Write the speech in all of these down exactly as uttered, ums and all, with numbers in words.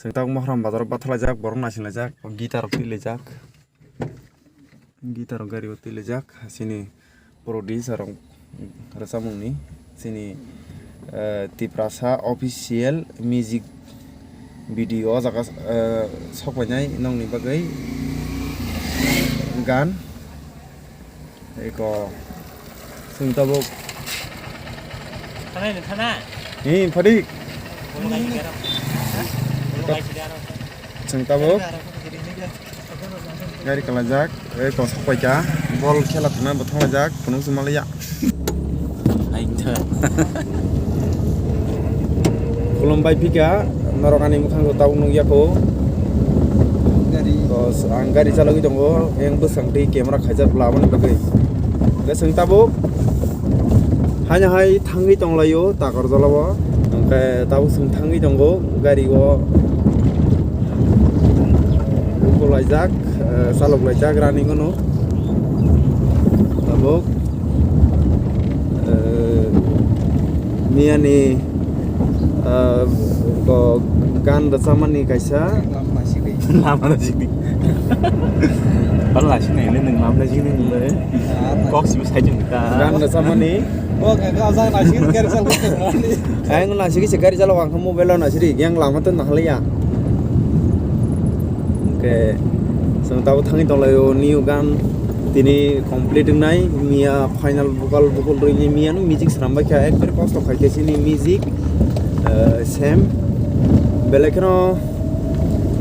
Chwng tabuk Mohram bazar o bathalaijak, borok naisinglaijak, guitar rok twilaijak. Guitar rok gari o twilaijak, chini producer rok rwchapmungni, chini, eh, Tiprasa official music video o jaga, eh, sokpainai nokni bagwi gan. Eko chwng tabuk. Thanai ni thana? Hi, Phadik. Bolo kai ni garo. Ha? Bolo kai si garo. Chwng tabuk. Gari kalajak, eko sokpaikha. Bol khela thangna bo thanglajak, phunuk se malaya. Aitha. Khulumbai phika, norok ani mwkhang tabuk nukya kho. Gari. Bos, ang gari chalogwi tongo, yang bwsang twi camera khaijak bwla aboni bagwi. Hwnkhe chwng tabuk haino hai thangwi tonglaio Takarjala o. Hwnkhe tabuk chwng thangwi tongo gari o. Uko laijak, eh, chalok laijak running ono. Tabuk, eh, miyani, eh, ko gan rwchapmani kaisa. Lama na sidi. Lama na sidi. Bal na sidi, ini nung lama na sidi nung le. Kok sih saya juga. Gan rwchapmani. Bo khe ga ja na sidi gari chal ko ni. Ang na sidi se gari chalo ang mobile na sidi yang lama tu na haliya. Hwnkhe chwng tabuk thangwi tonglaio new gan tini complete wngnai, miya final vocal vocal rwini miyano music swnambaikha, ekbare kosto khaikhe chini music, eh, same belai kheno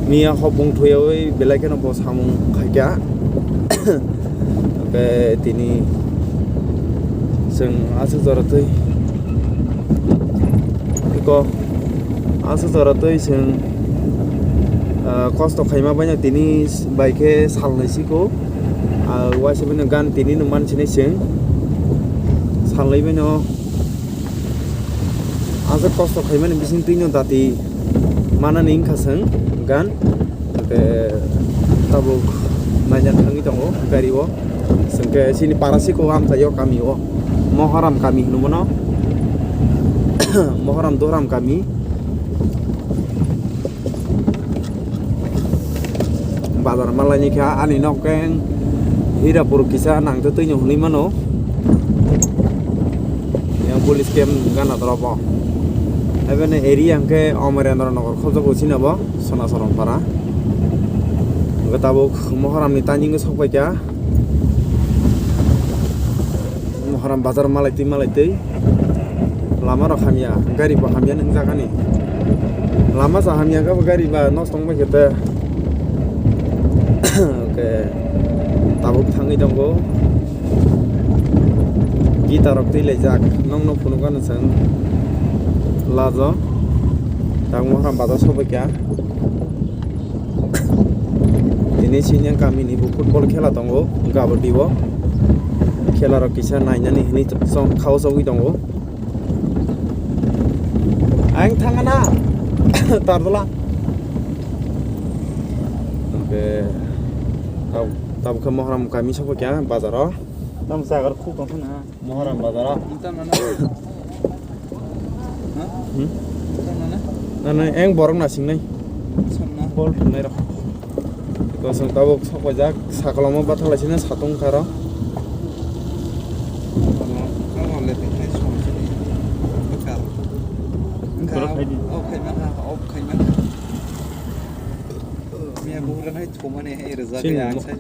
miya hopung thuyawi belai kheno bo samung khaikha. Hwnkhe tini chwng aswk jora twi. Eko, aswk jora twi chwng, ah, kosto khaima baino tini bai khe salnwi siko. Ah, waisa baino gan tini no mansinai chwng. Salnwi baino aswk kosto khaimani bising twino dati manani wngkha chwng gan. Hwnkhe tabuk naina thangwi tongo gari o. Hwnkhe chini para siko amchaio kami o. Moharam kami hwnwi mano. Moharam Doram kami. Bazar malaini kha ani nok khe Hirapur kisa nangtwi twino hwnwi mano. Yang police camp gana dorobo. Ebene area hwnkhe Omerendra Nagar khobjagao chini bo. Sona Sorong para. Hwnkhe tabuk Moharamni timing o sokpaikha. Moharam bazar malaitwi malaitwi. Lama rok hamya, gari bo hamya nung jagani. Lama sa hamya khe bo gari ba nosto wngbaikhe te. Hwnkhe tabuk thangwi tongo. Guitar rok twilaijak, nokno phunukgano chwng lajo. Tang Mohram bazar sobaikha. Tini sini kamini bo football khela tongo, kabaddi o. Khela rok kisa nainani hinwi chong, khao chogwi tongo. Ang thangana, tardola. Hwnkhe tab-, tabukhe Mohram kami sobaikha bazaro. Tamo jaga rok khuk tong phano. Moharam bazar o. Tamo na. Ha? Hmm? Tamo na. Nana eng borok na singnai. Samna. Bol thumnai rok. Kosong tabuk sok pajak, sakolom o bathalaisina satung karo. Tamo, tamo le tei som sini. Bekar. Bekar. Bekar khaidi. Oh, khaimana, oh, khaimana. Miya buhra nai thumani hai rwjak. Sini ya, mo- sai.